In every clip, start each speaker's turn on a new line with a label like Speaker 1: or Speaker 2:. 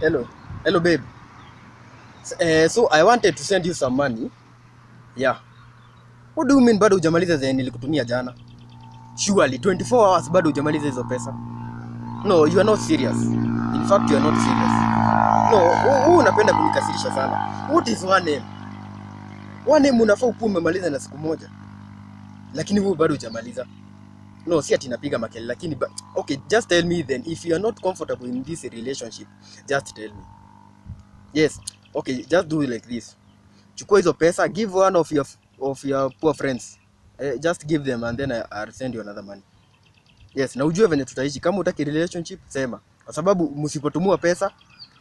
Speaker 1: Hello. Hello, babe. So I wanted to send you some money. Yeah. What do you mean bado hujamaliza zenye nilikutumia jana? Surely 24 hours bado hujamaliza hizo pesa. No, you are not serious. In fact, you are not serious. No, wewe unapenda kunikasirisha sana. What is one M? One M unafaa ukuwe umemaliza na siku moja. Lakini wewe bado hujamaliza. No, si ati napiga makelele, lakini okay, just tell me then if you are not comfortable in this relationship, just tell me. Yes. Okay, just do it like this. Chukua hizo pesa, give one of your poor friends. Just give them and then I'll send you another money. Yes, na ujue venye tutaishi. Kama hutaki relationship, sema. Kwa sababu msipotumua pesa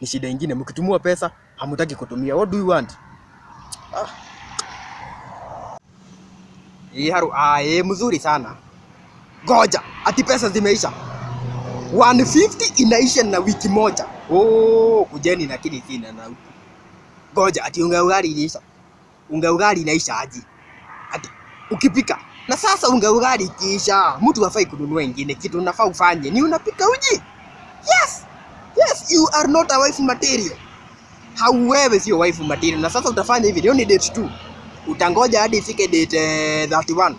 Speaker 1: ni shida ingine. Mkitumua pesa hamutaki kutumia. What do you want? Ah. Hii haru, mzuri sana. Goja, ati pesa zimeisha. 150 inaisha na wiki moja. Oh, kujeni lakini sina na huku. Goja, ati unga ugali iliisha. Unga ugali inaisha aje? Ati ukipika. Na sasa unga ugali ikiisha, mtu hafai kununua ingine. Kitu unafaa ufanye ni unapika uji. Yes. Yes, you are not a wife material. Hauwewe sio wife material. Na sasa utafanya hivi, leo ni date 2. Utangoja hadi ifike date 31.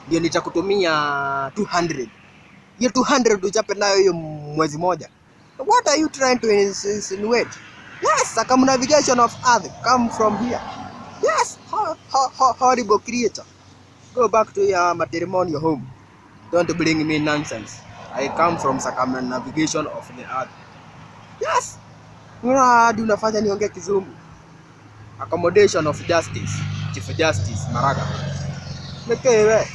Speaker 1: Ndio nitakutumia 200. Hiyo 200 uchape nayo hiyo mwezi moja. What are you trying to insinuate? Yes, circumnavigation of earth come from here. Yes, horrible creature. Go back to your matrimonial home. Don't bring me nonsense. I come from circumnavigation of the earth. Yes. Unaona hadi unafanya niongee Kizungu. Accommodation of justice. Chief Justice Maraga. Lekewe.